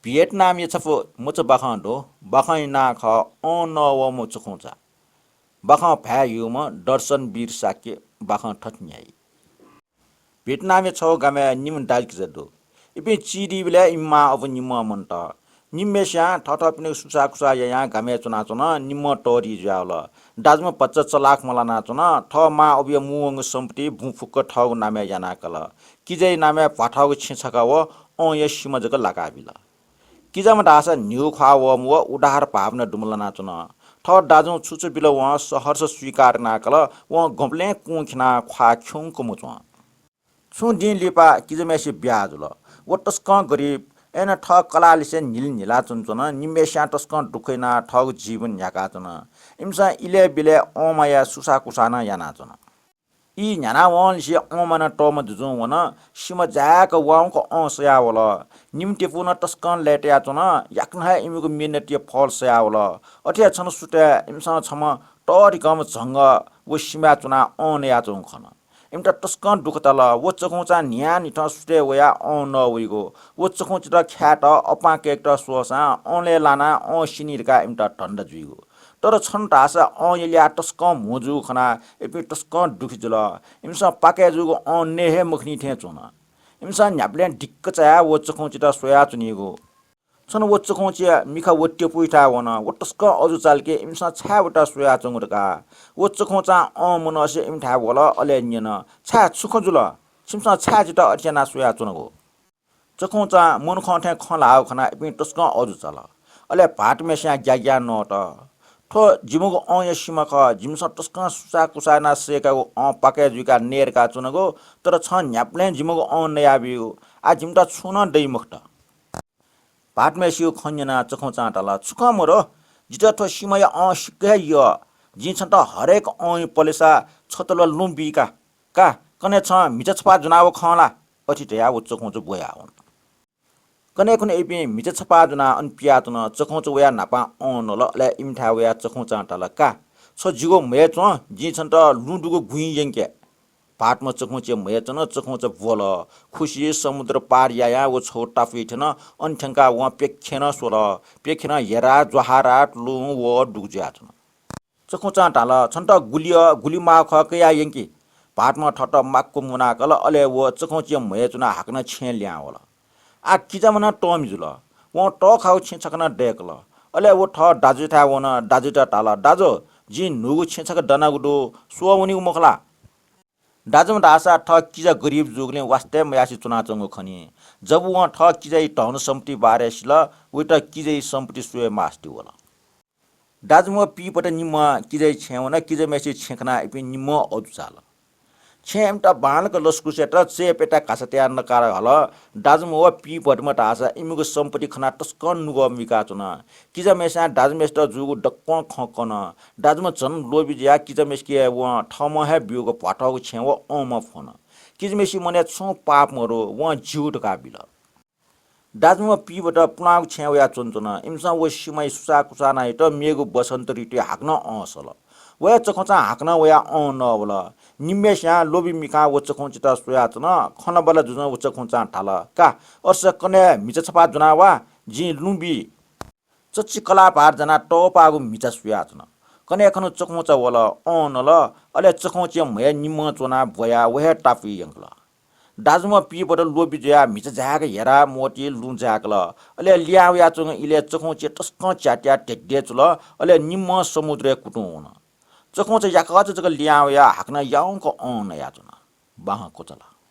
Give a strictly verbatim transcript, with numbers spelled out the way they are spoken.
भियतनामया छपु मचा बाखं दु। बाखंया नां खः अँ नवःम्ह चखुंचा। बाखं भाय् ह्यूम्ह दर्शनवीर शाक्य बाखं थथे न्ह्याइ। भियतनामया छगू गामय् निम्ह दाजुकिजा दु। इपिं चिधीबलय् इमि मां अबु निम्हं मन्त। निम्हय्‌सियां थःथःपिनिगु सुसाःकुसाः यायां गामय् च्वनाच्वन। निम्हं तःधि जुयावल। दाजुम्ह भचा चलाख मलानाच्वन। थः मां अबुया मू वंगु सम्पत्ति बुँ फुक्क थःगु नामय् यानाकल। किजाया नामय् भ्वाथःगु छेँ छखा व अँया सिमा जक लाकाबिल। किजाम्ह धाःसा न्ह्यू ख्वाः वःम्ह व उदार भावना दुम्ह लानाच्वन। थः दाजुं छु छु बिल वं सहर्ष स्वीकार यानाकल। वं गबलें कुं खिनाः ख्वाः खिउँक मच्वं। छुं दिं लिपा किजाम्हेसिया ब्याहा जुल। व तसकं गरिब, अय्‌नं थः कलाःलिसे न्हिल न्हिलाच्वनाच्वन। निम्हय्‌सियां तसकं दुःख यानाः थःगु जीवन न्ह्याकाच्वन। इमिसं इलय् बिलय् अँमाया सुसाःकुसाः नं यानाच्वन। ई न्ह्यानावंलिसे अँमा नं तःमा जुजुं वन। सिमा जाय्‌क वाउँक अँ सयावल। निम्ह त्यपु नं तसकं लय्‌तयाच्वन। याकनं हे इमिगु मेहनतया फल सयावल। अथे हे छन्हु सुथय् इमिसं छम्ह तःधिकःम्ह झंगः व सिमाय् च्वनाः अँ नयाच्वंगु खन। इमित तसकं दुःख ताल। व चखुंचां न्हियान्हिथं सुथय् वयाः अँ नवइगु, व चखुंचायात ख्यायेत अपां कय्‌केत स्वःसां अनलय् लानाः अँ सिनी धकाः इमित धन्दा जुइगु। तर छन्हु धाःसा अँया ल्याः तसकं म्हो जूगु खनाः इपिं तसकं दुःखी जुल। इमिसं पाकय् जूगु अँ नये हे मखनी थें च्वन। इमिसं न्ह्याबलें दिक्क चायाः व चखुंचायात स्वयाच्वनीगु। छन्हु व चखुंचाया मिखा व त्यपुयाथाय् वन। व तसकं अजू चाल कि इमिसं छाय् वयात स्वयाच्वंगु धकाः। व चखुंचां अँ मनसे इमिथाय् वल, अले न्यन, "छाय्, छु खँ जुल? छिमिसं छाय् जितः अथे यानाः स्वयाच्वनागु?" चखुंचां मनुखं थें खँ ल्हाःगु खनाः इपिं तसकं अजू चाल। अले भाःतम्हेसियां ग्याग्यां नवात, "थ्व जिमिगु अँया सिमा खः। जिमिसं तसकं सुसाःकुसाः यानाः सय्‌कागु अँ पाकय् जुइकाः नये धकाः च्वनागु, तर छं न्ह्याबलें जिमिगु अँ नयाबीगु। आः जिमित छुं नं दइ मखुत।" भाःतम्हेसिगु खँ न्यनाः चखुंचां धाल, "छु खँ मदु, जितः थ्व सिमाया अँ सिक्क हे यः। जिं छन्त हरेक अँया पलेसा छतल लुँ बी का। का, कन्हय् छं म्हिचा छपाः ज्वनाः व खं ला?" अथे धयाः व चखुंचा ब्वयाः वन। कन्हय् खुन्हु इपिं म्हिचा छपाः ज्वनाः अन पियाच्वन। चखुंचा वयाः न्हापां अँ नल। अले इमिथाय् वयाः चखुंचां धाल, "का, छ जिगु म्हय् च्वँ, जिं छन्त लुँ दुगु गुँइ यंके।" भाःतम्ह चखुंचाया म्हय् च्वन। चखुंचा ब्वल। खुसिइ समुद्र पार यायाः व छगू टापुइ थ्यन। अन थ्यंकाः वं प्यखें नं स्वल। प्यखें नं हेरा, ज्वाहारा, लुँ, वः दुगु जुयाच्वन। चखुंचां धाल, "छन्त गुलि यः, गुलि माःगु खः कयाः यंकि।" भाःतम्हं थःत माक्व मुनाकल। अले व चखुंचाया म्हय् च्वनाः हाकनं छेँय् लिहां वल। आः किजाम्ह नं तःमि जुल। वं तःखाःगु छेँ छखा नं दय्‌कल। अले व थः दाजुयाथाय् वन। दाजुयात धाल, "दाजु, जिं न्हूगु छेँ छखा दनागु दु, स्वः वनीगु मखु ला?" दाजुम्ह धाःसा थः किजा गरिब जूगुलिं वास्ता मयासें च्वनाच्वंगु खनी। जब वं थः किजाया धन सम्पत्ति बारे सिल, वयात किजाया सम्पत्ति स्वये मास्ति वल। दाजुम्ह व पीपत निम्हं किजाया छेँय् वन। किजाम्हेसिया छेँ खनाः इपिं निम्हं अजू चाल। छेँय् इमित बांलाक लसकुस यात, चय्‌प्यता घासा तयाः नकार हल। दाजुम्ह व पीपतम्ह धाःसा इमिगु सम्पत्ति खनाः तसकं नुगः मुइकाच्वन। किजाम्हेसिनं दाजुम्हेसित जूगु दक्वं खँ कन। दाजुम्ह झन लोभी जुयाः किजाम्हेसिके वं थःम्हं हे ब्यूगु भ्वाथःगु छेँ व अँमा फ्वन। किजाम्हेसिया मनय् छुं पाप मदु, वं ज्यू धकाः बिल। दाजुम्ह पीपत पुलांगु छेँय् वयाः च्वनाच्वन। इमिसं व सिमाया सुसाःकुसाः यानाः यात। मेगु वसन्त ऋतुइ हाकनं अँ सल। व हे चखुंचां हाकनं वयाः अँ नवल। निम्हय्‌सिनं लोभी मिखां व चखुंचायात स्वयाच्वन। खँल्हाबल्हा जुजुं व चखुंचां धाल, "का, अथे सा कन्हय् म्हिचा छपाः ज्वनाः वा, जिं लुँ बी।" चच्छि कलाः भार जानाः तःपाःगु म्हिचा स्वयाच्वन। कन्हय् खुन्हु चखुंचा वल, अँ नल। अले चखुंचाया म्हय् निम्हं च्वनाः ब्वयाः व हे टापुइ यंकल। दाजुम्ह पीपत लोभी जुयाः म्हिचा जाय्‌क हेरा, मोती, लुँ जाय्‌कल। अले लिहां वयाच्वंगु इलय् चखुंचा तसकं च्यात्याः धेधे चुल। अले निम्हं समुद्रय् कुतुं वन। चखुंचा याकःचा जक लिहां वयाः हाकनं याउँक अँ नयाच्वन। बाखं क्वचाल।